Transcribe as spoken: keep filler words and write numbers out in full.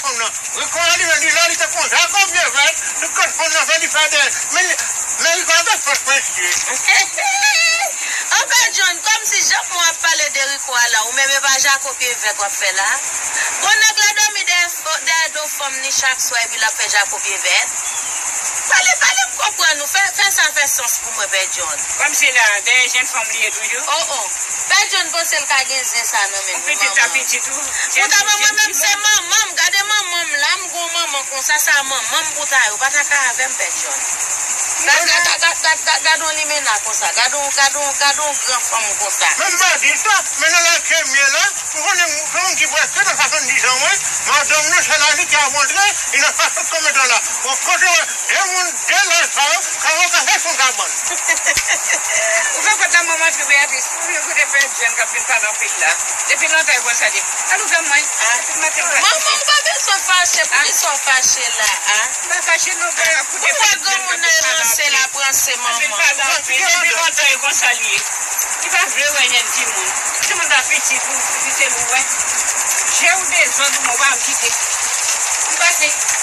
Fanm nan. Rico a li menm, li la, li te konn ja kopye vèt, tout kote fanm nan fè, li fè dèyè. Men, men Rico a gen fòs, mesye. Anpè John, kòmsi jan w ap pale de Rico a la, ou menm e pa ja kopye vèt w ap fè la. Bon, nèg la dòmi dèyè fò-, dèyè do fanm ni chak swa, epi l ap fè ja kopye vèt. Pale, pale m konprann ou, fè, fè sa fè sans pou mwen, Pè John. Kòmsi la, dèyè jèn fanm li ye toujou. Oh, oh. Pè John panse l ka gen zen sa nan men nou, manman. Pitit la pitit ou. Poutan mwen menm se manman m, gade manman m la, m gon manman konsa, sa manman m pou ta yo, pa ta ka avè m, Pè John. Gad, gad, gad, gad, gad, gad on limena konsa, gad on, gad on, gad on gran fanm konsa. Men m pa di sa, men nan laj ke m ye la, m konnen m, gen moun ki prèske nan swasanndiz an, wi, madanm nan, se la li ki ap rantre, li nan swasant konbyen tan la. Bon, kote wè, de moun, de laj sa yo, ka wè ka fè son kabann. Ou fè kote manman antre Beatrice, ou vin kote Pè John k ap vin pale anpil la. Depi lontan e konsa li. Al ouvè mwen. Depi maten m pa. Manman, ou pa bezwen fache, poukisa w fache la a? M pa fache non, pè, ap koute. Ou wè granmoun nan e ranse l ap ranse manman. Vin pale anpil, depi lontan e konsa li ye. Li pa vle wè nèg timoun. Timoun ta pitit ou, pitit ou wè. Je ou dezòd ou, mwen pa kite. M pase.